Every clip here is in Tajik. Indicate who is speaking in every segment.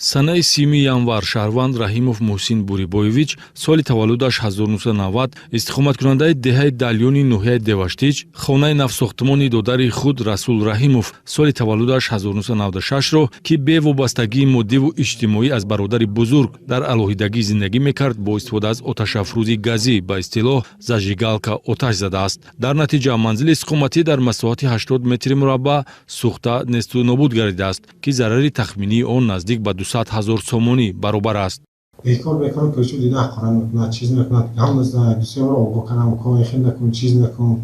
Speaker 1: Санаи 30 январ шаҳрванд Раҳимов Муҳсин Бурибоевич, соли таваллудаш 1990, истиқоматкунандаи деҳаи Далёни ноҳияи Деваштич, хонаи навсохтмони додари худ Расул Раҳимов, соли таваллудаш 1996-ро, ки бе вобастагии моддиву иҷтимоӣ аз бародари бузург дар алоҳидагӣ зиндагӣ мекард, бо истифода аз оташафрӯзи газӣ, ба истилоҳ зажигалка, оташ задааст. Дар натиҷа манзили истиқоматӣ дар масоҳати 80 метри мураббаъ сӯхта несту нобуд гардидааст, ки зарари тахминии он наздик ба 200 ҳазор сомонӣ баробар аст.
Speaker 2: Бекор бекор кӯчу дида ҳақорат мекунад, чиз мекунад, гап мезанад. Ду се бор огоҳ кардам: ко, хел накун, чиз накун.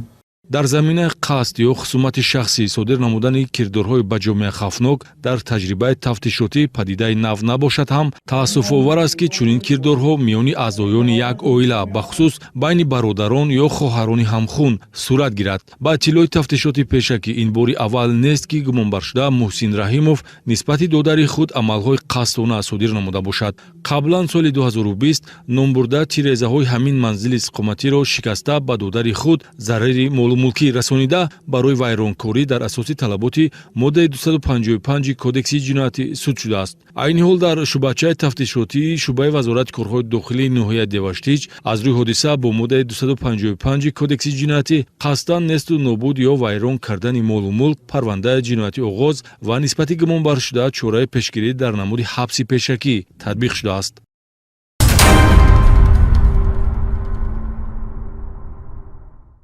Speaker 1: Дар заминаи қасд ё хусумати шахсӣ содир намудани кирдорҳои ба ҷомеа хавфнок дар таҷрибаи тафтишотӣ падидаи нав набошад ҳам, таассуфовар аст, ки чунин кирдорҳо миёни аъзоёни як оила, бахусус байни бародарон ё хоҳарони ҳамхун сурат гирад. Ба иттилои тафтишоти пешакӣ, ин бори аввал нест, ки гумонбаршуда Муҳсин Раҳимов нисбати додари худ амалҳои қасдона содир намуда бошад. Қаблан соли 2020 номбурда тирезаҳои ҳамин манзили истиқоматиро шикаста, ба додари худ зарари молу мулкӣ расонида, барои вайронкорӣ дар асоси талаботи моддаи 255 Кодекси ҷиноятӣ суд шудааст. Айни ҳол дар шӯъбачаи тафтишотии шӯъбаи Вазорати корҳои дохилии ноҳияи Деваштич аз рӯи ҳодиса бо моддаи 255 Кодекси ҷиноятӣ, қасдан несту нобуд ё вайрон кардани молу мулк, парвандаи ҷиноятӣ оғоз ва нисбати гумонбаршуда чораи пешгирӣ дар намуди ҳабси пешакӣ татбиқ шудааст.